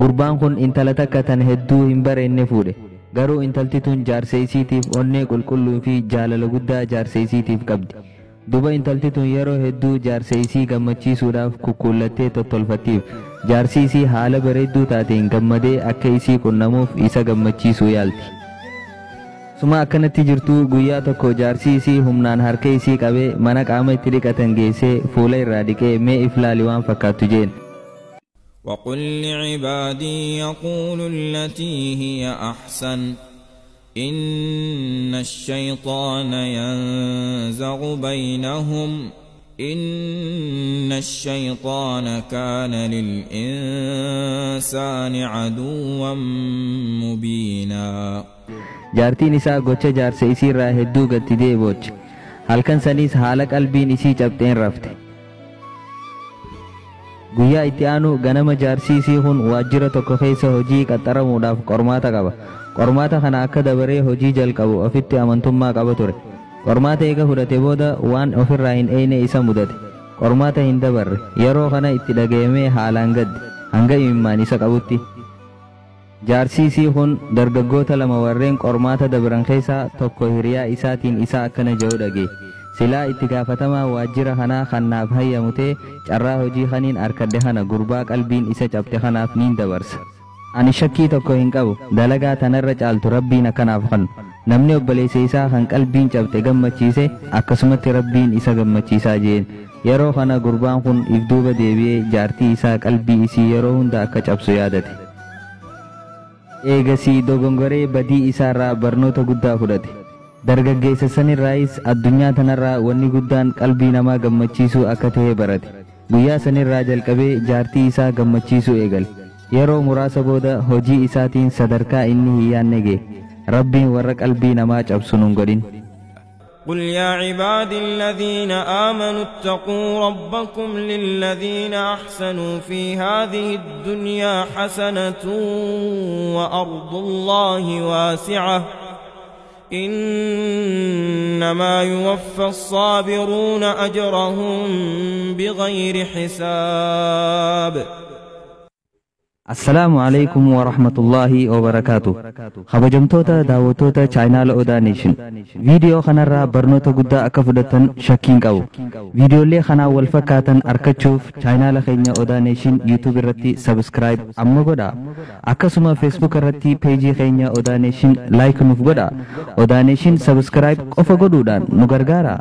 Gurbaan kun intala takka tan hedduu hin bareenne fuudhe. Garuu intalti tun jaarsa isiitiif onnee qulqulluu fi jaalala guddaa jaarsa isiitiif qabdi. Duba intalti tun yeroo hedduu jaarsa isii gammachiisuudhaaf kukkuullattee tottolfattiif. Jaarsi isii haala bareedduu taateen gammadee akka isii qunnamuuf isa gammachiisuu yaalti. Suma akkanatti jirtuu guyyaa tokko jaarsi isii humnaan harka isii qabee mana qaama itti dhiqatan geessee fuula irraa dhiqee mee if laali waan fakkaattu jeen. وقل لعبادي يقولوا التي هي أحسن إن الشيطان ينزغ بينهم إن الشيطان كان للإنسان عدوا مبينا. Jaartiin isaa gocha jaarsa isiirraa hedduu gadditee booche. Halkan saniis haala qalbiin isii cabxeen rafte. Guyyaa itti aanu ganama jaarsi isii kun waajjira tokko keessa hojii qaxxaramuudhaaf qormaata qaba. Qormaata kana akka dabaree hojii jalqabu ofitti amantummaa qaba ture. Qormaata eega fudhate booda waan ofirraa hin eeyne isa mudate. Qormaata hin dabarre. Yeroo kana itti dhaga'amee haalaan gadde. Hanga imimmaan isa qabutti. Jaarsi isii kun dargaggoota lama warreen qormaata dabran keessaa tokko hiriyaa isaatiin isa akkana jedhu dhagee. Silaa itti gaafatamaa waajjira kanaa kan naaf hayyamu ta'e carraa hojii kaniin arkadhe kana gurbaa qalbiin isa cabte kanaaf niin dabarsa. Ani shakkii tokko hin qabu, dalagaa tanarra caaltu Rabbiin akkanaaf kennu. Namni obboleessa isaa kan qalbiin cabte gammachiise akkasumatti Rabbiin isa gammachiisaa jeen. Yeroo kana gurbaan kun if duuba deebi'ee jaartii isaa qalbii isii yeroo hunda akka cabsu yaadate. Eegasii dogongoree badii isaarraa barnoota guddaa fudhate. Dargaggeessa sanirraayis addunyaa tanarraa wanni guddaan qalbii namaa gammachiisuu akka ta'e barate. Guyyaa sanirraa jalqabee jaartii isaa gammachiisuu eegale. Yeroo muraasa booda hojii isaatiin sadarkaa inni hin yaadne ga'e. Rabbiin warra qalbii namaa cabsu nun godhin. قل يا عبادي الذين آمنوا اتقوا ربكم للذين أحسنوا في هذه الدنيا حسنة وأرض الله واسعة إنما يوفى الصابرون أجرهم بغير حساب. Assalaamu alaikum wa rahmatullahi wa barakaatu. Kabajamtoota daawwattoota chaayinaala Odaa Neeshin. Viidiyoo kanarraa barnoota guddaa akka fudhatan shakkiin qabu. Viidiyoolee kanaan wal fakkaatan argachuuf chaayinaala keenya Odaa Neeshin YouTube irratti subscribe amma godhaa. Akkasuma Facebook irratti peejii keenya Odaa Neeshin like nuuf godhaa. Odaa Neeshin subscribe qofa godhuudhaan nu gargaara.